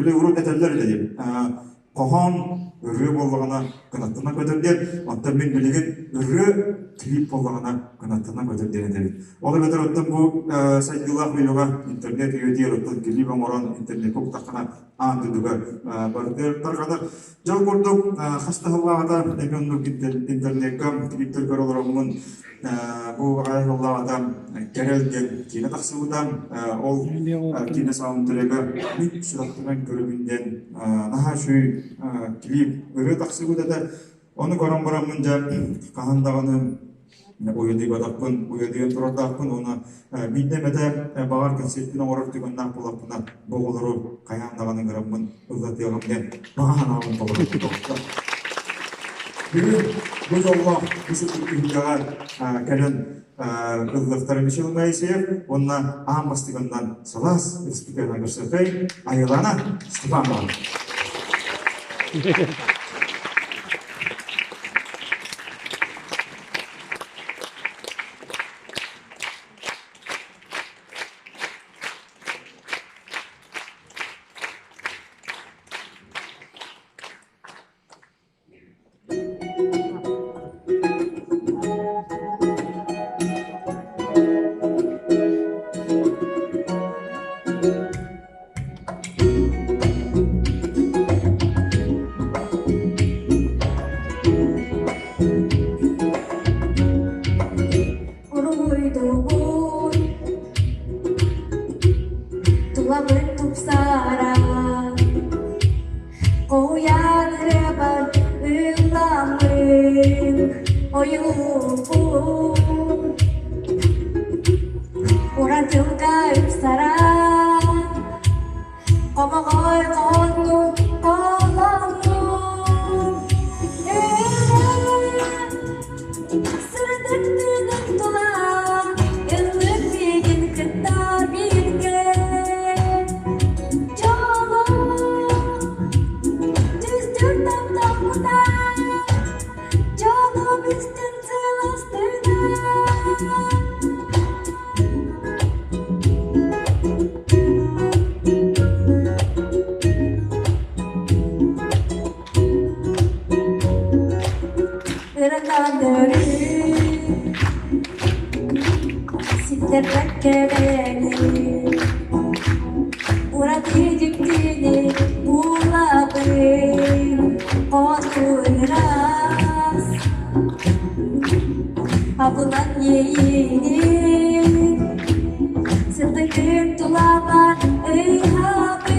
Били урут этэллэр этэ диэн, хоһоон ырыа буоллаҕына кынаттана көтөр диэн, оттон мин билигин ырыа клип буоллаҕына кынаттана көтөр диэн этэбин. Ол эбэтэр оттон бу сайдыылаах үйэҕэ интернет үйэтигэр оттон клип оҥорон интернеккэ уктаххына аан дойдуга барытыгар тарҕанар. Дьол курдук хас да сыллааҕыта эмиэ оннук интернекка клиптэр көрө олороммун бу аҕай сыллааҕыта Кэрэл диэн киинэ тахсыбыта. Ол киинэ саундтрека мин сүрэхпинэн көрөбүн диэн наһаа үчүгэй клип ырыа тахсыбыт этэ. Ону көрөн бараммын дьэ хаһан даҕаны уйадыйбатахпын, уйадыйан турардаахпын уонна биирдэ эмэтэ баҕар концертпин оҥорор түгэннээх буоллахпына бу оҕолору хайаан даҕаны ыҥыраммын ыллатыаҕым диэн баҕа санаабын толору тутуохтар. Бүгүн бу дьоллоох бу сырдык түһүлгэҕэ кэлэн ыллыахтара Михаил Моисеев уонна аан бастакынан сылаас республиканан көрсөтөй Айылана Степанова. Уруһуйдуубун, тулабын тупсара, Хоһуйан ырыабар ылламмын ойуубун, Уран тылга ыпсара, Хомоҕой хонну холоммун. Сырдык тыынын тула ыллык миигин кытта бииргэ. Дьолу түстүүр тапталбыта, дьолум үстүн сыластына. Ырытан ситтэрбэт кэрэни, ураты дьиктини булабын, хотун ыраас, абылаҥ иэйиини, сырдыкын тулабар ыйхабын,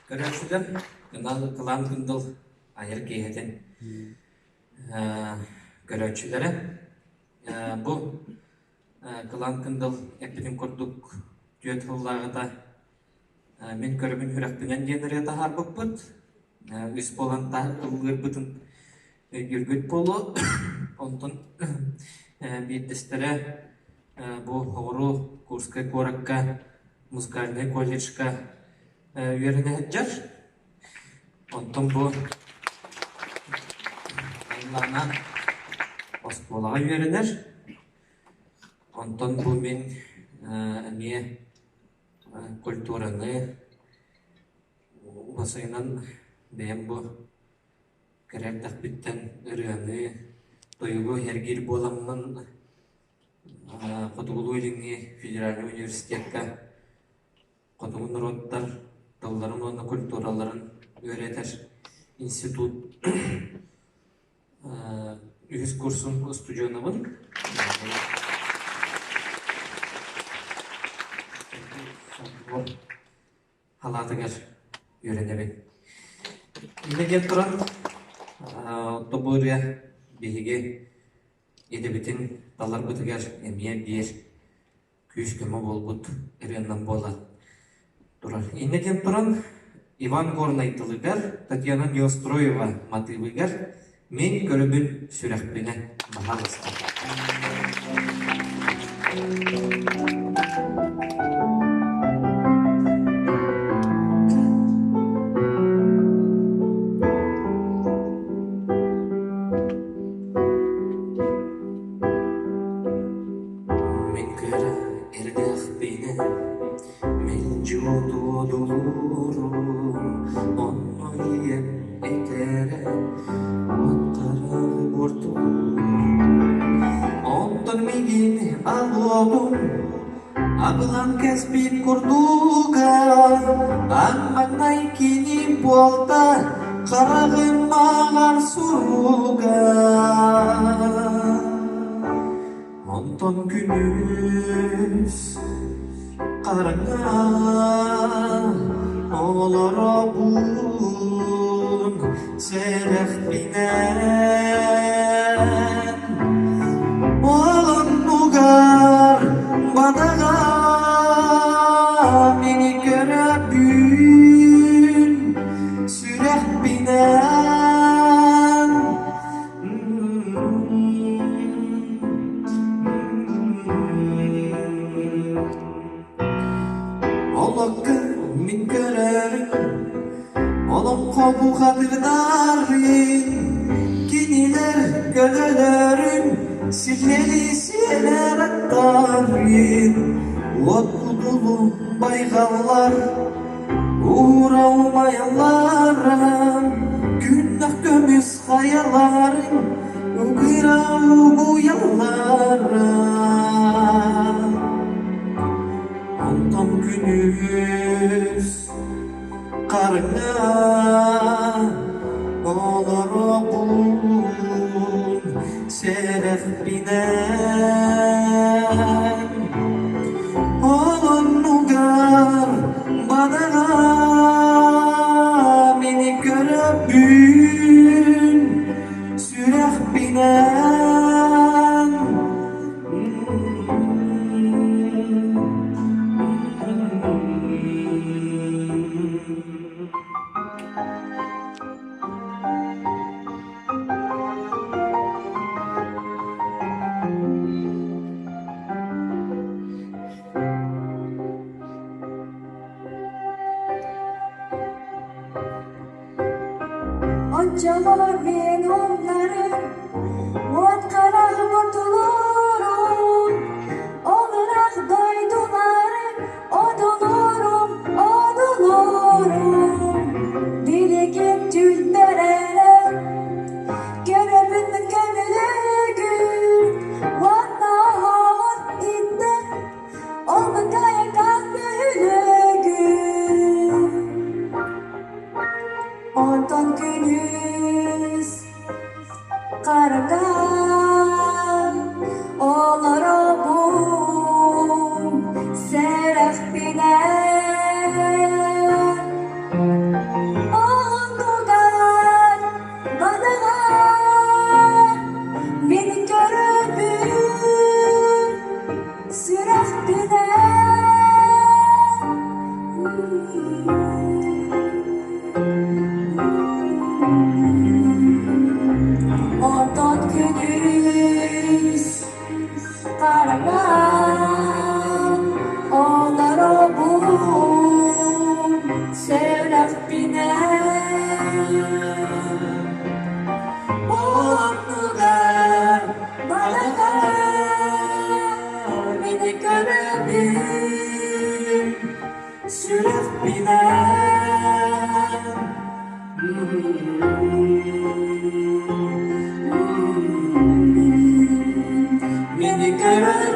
Көрөөччүлэр Кылаан Кындыл айар киэһэтин көрөөччүлэрэ бу. Кылаан Кындыл эппитин курдук түөрт сыллааҕыта мин көрөбүн үрэхпинэн диэн ырыа таһаарбыппыт. Үс буолан ыллыырбытын өйдүүргүт буолуо. Онтон биирдэстэрэ бу Оҕуру Курскай куоракка музыкальнай колледжка үөрэнэ сылдьар. Онтон бу Айлана оскуолаҕа үөрэнэр. Онтон бу мин эмиэ культураны уопсайынан бэйэм бу кыра эрдэхпиттэн ырыаны, тойугу сэргиир буоламмын Хотугулуу-Илиҥҥи федеральнай университекка хотугу норуоттар тылларын уонна культураларын үөрэтэр институт үһүс курсун устудьуонабын. Халаатыгар үөрэнэбин. Иннэ диэн туран, бу ырыа биһиги идэбитин таларбытыгар эмиэ биир күүс-көмө буолбут ырыаннан буола турар. Иннэ диэн туран, Иван Горнай тылыгар, Татьяна Неустроева матыыбыгар «Мин көрөбүн сүрэхпинэ» баһаалыста. Мин кыра эрдэхпинэ мэлдьи одуулуурум, онно ийэм этэрэ уот хараҕы буортулуур. Онтон миигин алуобум абылаҥ кэспит курдуга, аан маҥнай кини буолта хараҕым ааҕар суруга. Онтон күнүс хараҥа олоробун сэрэхпинэн Оннугар бадаҕа мини көрөбүн сүрэхпинэн. Олоххо мин көрөрүм, олоҥхо бухатыырдарын, кинилэр көлөлөрүн силэли сиэлэр аттарын, уот кудулу байҕаллар Уура умайалларым, күннэх көмүс хайаларын угура угуйалларым. Онтон күнүс хараҥа олоробун сэрэхпинэн. Ол оннугар бадаҕа мини көрөбүн сүрэхпинэн. Оччолор мин умнарым, уот харах ботулуурум, ол ыраах дойдулары одулуурум, одулуурум. Билигин түүлбэр эрэ көрөбүн көмүлүгүн уонна оһоҕун иттэн ол быкайыкаан бөһүлүгүн. Онтон күнүс хараҥа олоробун сэрэхпинэн. Оҕоннугар бадаҕа мин көрөбүн. Мин көрөбүн сүрэхпинэн. Мин көрөбүн.